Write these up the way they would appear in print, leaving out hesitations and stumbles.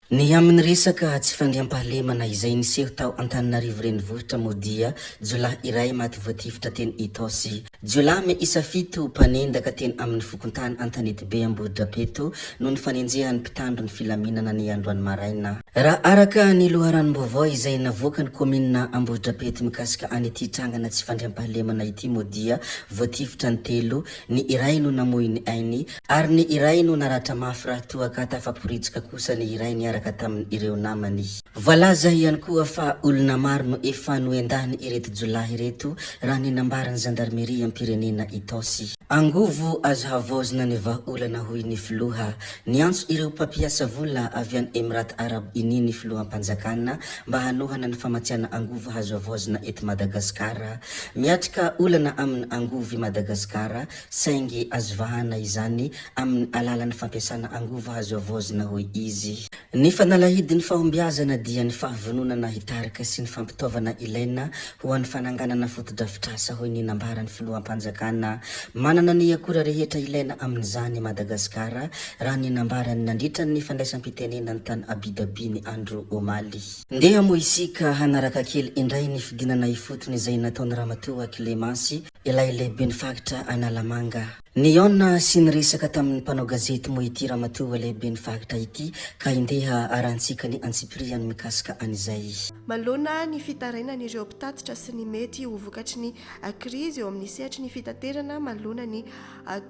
Ny amin'ny resaka tsy fandriampahalemana izay niseho tao Antananarivo Renivohitra moa dia jiolahy iray maty voatifitra teny Itaosy. Jiolahy miisa fito mpanendaka teny amin'ny fokontany Antanetibe Ambohidrapeto no nifanenjehan'ny mpitandro ny filaminana ny androany maraina. Raha araka ny loharanom-baovao izay navoakan'ny kaominina Ambohidrapeto mikasika an'ity trangana tsy fandriampahalemana ity moa dia voatifitra ny telo, ny iray no namoy ny ainy Ary ny iray no naratra mafy raha toa ka tafaporitsika kosa ny iray niaraka tamin' ireo namany. Voalaza ihany koa fa olona maro no efa noendahin' ireto jiolahy ireto raha ny nambaran'ny zandarimeriam-pirenena Itaosy. Angovo azo havaozina ny vahaolana hoy ny filoha. Niantso ireo mpampiasa vola avy any Emirats Arabes Unis ny filoham-panjakana mba hanohana ny famatsiana angovo azo havaozina eto Madagasikara. Miatrika olana amin'ny angovo i Madagasikara saingy azo vahana izany amin'ny alalan'ny fampiasana angovo azo havaozina hoy izy. Ny fanalahidin'ny fahombiazana dia ny fahavononana hitarika sy ny fampitaovana ilaina ho an'ny fananganana fotodrafitrasa hoy ny nambaran'ny filoham-panjakana. Manana ny akora rehetra ilaina amin'izany i Madagasikara raha ny nambarany nandritra ny fandraisam-pitenenany tany Abu Dhabi ny andro omaly. Ndeha moa isika hanaraka kely indray ny fidinana ifotony izay nataon'i Ramatoa Clémence Ilay lehiben'ny faritra Analamanga. Nihaona sy niresaka tamin'ny mpanao gazety moa ity ramatoa lehiben'ny faritra ity ka indeha arahantsika ny antsipirihany mikasika an'izay. Manoloana ny fitarainan'ireo mpitatitra sy ny mety ho vokatry ny krizy eo amin'ny sehatry ny fitaterana manoloana ny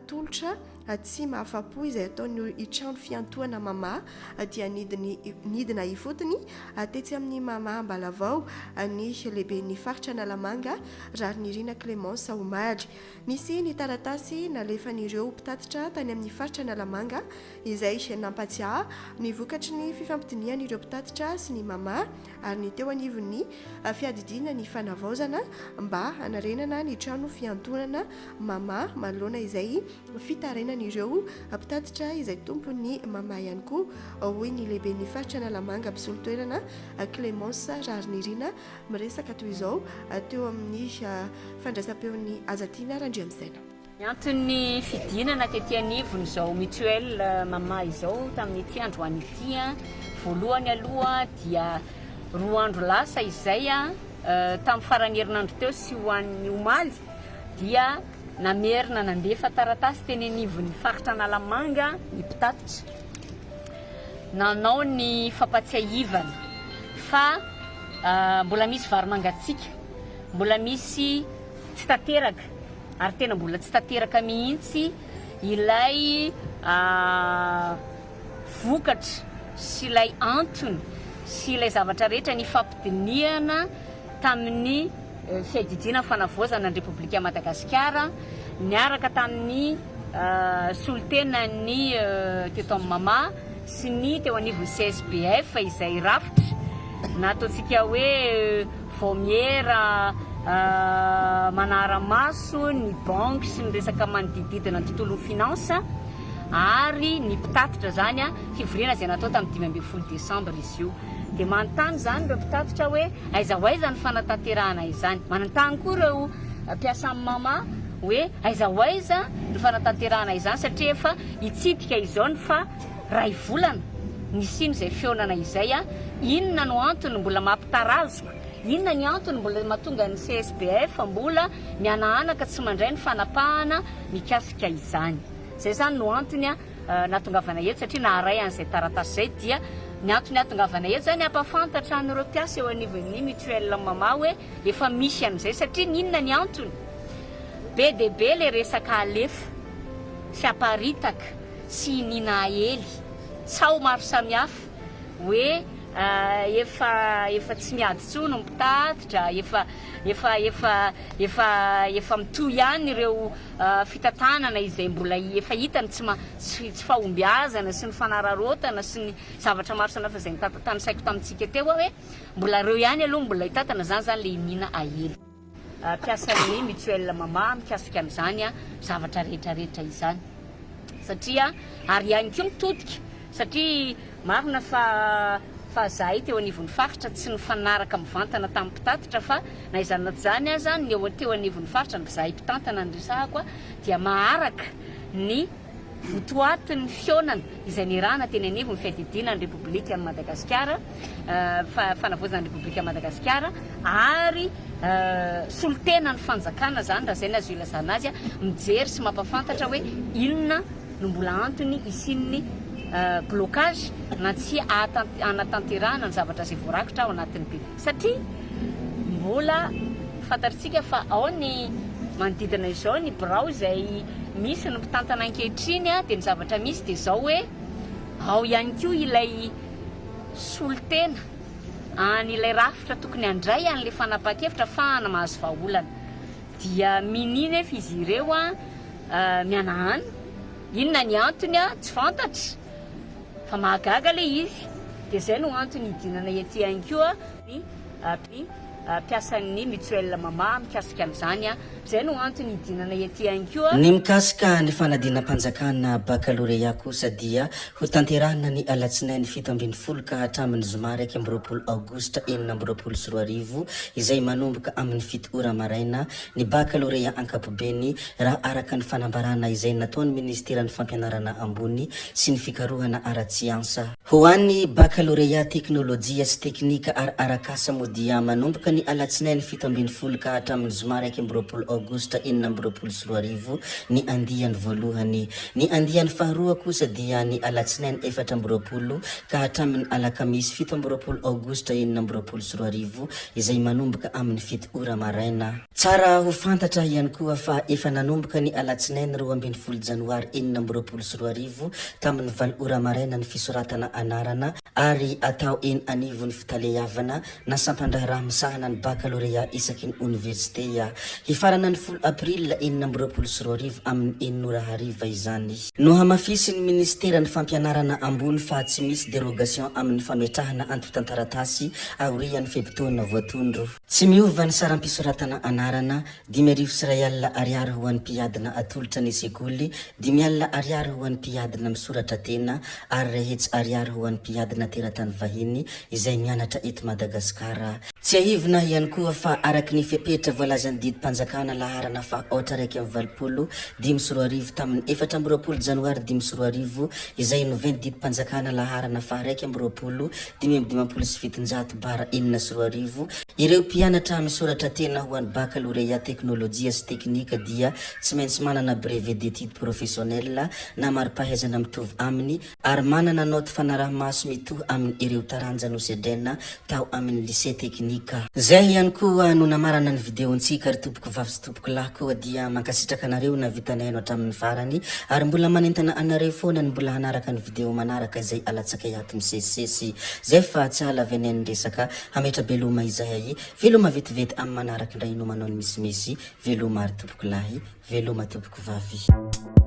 tolotra tsy mahafapo izay ataon'ny trano fiantohana Mama dia nidina ifotony tetsy amin'ny Mama Ambalavao ny lehiben'ny faritra Analamanga Raharinirina Clémence omaly. Nisy ny taratasy nalefan'ireo mpitatitra tany amin'ny faritra Analamanga izay nampatsiahy ny vokatry ny fifampidinihan'ireo mpitatitra sy ny Mama ary ny teo anivon'ny fiadidiana ny fanavaozana mba hanarenana ny trano fiantohana Mama manoloana izay fitarainan'ireo mpitatitra izay tompon'ny Mama ihany koa, hoy ny lehiben'ny faritra Analamanga mpisolo toerana Clémence Raharinirina miresaka toy izao teo amin'ny fandraisam-peon'i Hajatiana Randriamisaina. Ny anton'ny fidinana tety anivon'izao mutuelle Mama izao tamin'ity androany ity, voalohany aloha dia roa andro lasa izay tamin'ny faran'ny herinandro teo sy ho an'ny omaly dia namerina nandefa taratasy teny anivon'ny faritra Analamanga ny mpitatitra nanao ny fampatsiahivana fa mbola misy vary mangatsiaka, mbola misy tsy tanteraka ary tena mbola tsy tanteraka mihitsy ilay vokatra sy ilay antony sy ilay zavatra rehetra nifampidinihana tamin'ny fiadidiana ny fanavaozana ny Repoblika Madagasikara niaraka tamin'ny solontenan'ny teto amin'ny Mama sy ny teo anivon'ny CSBF izay rafitra na ataontsika hoe vaomiera manara-maso ny banky sy ny resaka manodididina ny tontolon'ny finance ary ny mpitatitra izany fivoriana izay natao tamin'ny 15 desambra izy io. Dia manontany izany ireo mpitatitra hoe aiza ho aiza ny fanatanterahana izany. Manontany koa ireo mpiasan'ny Mama hoe aiza ho aiza ny fanatanterahana izany satria efa hitsidika izao ny faha ray volana nisian'izay fihaonana izay. Inona no antony mbola mampitarazoka? Inona ny antony mbola mahatonga ny CSBF mbola mianahanaka tsy mandray ny fanapahana mikasika izany? Izay izany no antony nahatongavana eto satria naharay an'izay taratasy izay dia ny antony hahatongavana eto izany hampafantatra an'ireo mpiasa eo anivon'ny mutuelle Mama hoe efa misy an'izay satria n'inona ny antony? Be dia be ilay resaka alefa sy aparitaka sy iniana aely tsaho maro samihafa hoe efa efa tsy miady intsony ny mpitatitra efa efa efa efa efa mitohy ihany ireo fitantanana izay mbola efa hita ny tsy tsy fahombiazana sy ny fanararaotana sy ny zavatra maro samihafa izay tanisaiko tamintsika teo aho hoe mbola ireo ihany aloha mbola hitantana izany izany ilay iniana ahely mpiasan'ny mutuelle mama mikasika an'izany zavatra rehetra rehetra izany satria ary ihany koa mitodika Satria marina fa fa zahay teo anivon'ny faritra tsy nifanaraka mivantana tamin'ny mpitatitra fa na izany na tsy izany aza ny eo teo anivon'ny faritra ny zahay mpitantana no resahako dia maharaka ny votoatin'ny fihaonana izay niarahana teny anivon'ny fiadidiana ny Repoblikan'i Madagasikara, fanavaozana ny Repoblikan'i Madagasikara ary solontenan'ny fanjakana izany raha izay no azo ilazana azy, mijery sy mampahafantatra hoe inona no mbola antony hisian'ny blocage na tsy hanatanterahana ny zavatra izay voarakitra ao anatin'ny PV. Satria mbola fantatritsika fa ao ny manodidina izao ny birao izay misy ny mpitantana ankehitriny dia ny zavatra misy dia izao hoe ao ihany koa ilay solontena an'ilay rafitra tokony handray an'ilay fanapahan-kevitra afahana mahazo vahaolana. Dia minia nefa izy ireo mihanahana. Inona ny antony tsy fantatra fa mahagaga ilay izy. Dia izay no antony hidinana ety ihany koa ny mpiasan'ny mutuelle Mama mikasika an'izany. Izay no antony hidinana ety ihany koa. Ny mikasika ny fanadinam-panjakana bakalorea kosa dia hotanterahina ny alatsinainy 17 ka hatramin'ny zoma 21 aogositra 2026 izay manomboka amin'ny 7 ora maraina ny bakalorea ankapobeny raha araka ny fanambarana izay nataon'ny minisiteran'ny fampianarana ambony sy ny fikarohana ara-tsiansa. Ho an'ny bakalorea teknolojia sy teknika ary arak'asa moa dia manomboka ny alatsinainy 17 ka hatramin'ny zoma 21 aogositra 2026 ny andiany voalohany. Ny andiany faharoa kosa dia ny alatsinainy 24 ka hatramin'ny alakamisy 27 aogositra 2026 izay manomboka amin'ny 7 ora maraina. Tsara ho fantatra ihany koa fa efa nanomboka ny alatsinainy 12 janoary 2026 tamin'ny 8 ora maraina ny fisoratana anarana ary atao eny anivon'ny fitaleavana na sampandraharaha misahana ny bakalorea isaky ny oniversite. Hifarana ny 10 april 2026 amin'ny 6 ora hariva izany. Nohamafisin'ny minisiteran'ny fampianarana ambony fa tsy misy dérogation amin'ny fametrahana antontan-taratasy aorian'ny fe-potoana voatondro. Tsy miova ny saram-pisoratana anarana, 1050 ariary ho an'ny mpiadina atolotra ny sekoly, 50 ariary ho an'ny mpiadina misoratra tena ary 100 ariary ho an'ny mpiadina teratany vahiny izay mianatra eto Madagasikara. Tsiahivina ihany koa fa araka ny fepetra voalazan'ny didim-panjakana laharana faha aotra 81 2005 tamin'ny 24 janoary 2005 izay noven'ny didim-panjakana laharana faha 21 755 bara 2006, ireo mpianatra misoratra tena ho an'ny bakalorea teknolojia sy teknika dia tsy maintsy manana brevet d'études professionnelles na mari-pahaizana mitovy aminy ary manana naoty fanaraha-maso mitohy amin' ireo taranja nosedraina tao amin' ny lycée teknika. Zay ihany koa no namarana ny video-ntsika ry tompoko vavy sy tompoko lahy koa dia mankasitraka anareo nahavita nihaino hatramin'ny farany ary mbola manentana anareo foana ny mbola hanaraka ny video manaraka izay alatsakay ato misesisesy zay fa tsy hahalavenen'ny resaka hametra-beloma izahay veloma vetivety amin'ny manaraka indray no manao ny misimisy veloma ary tompoko lahy veloma tompoko vavy.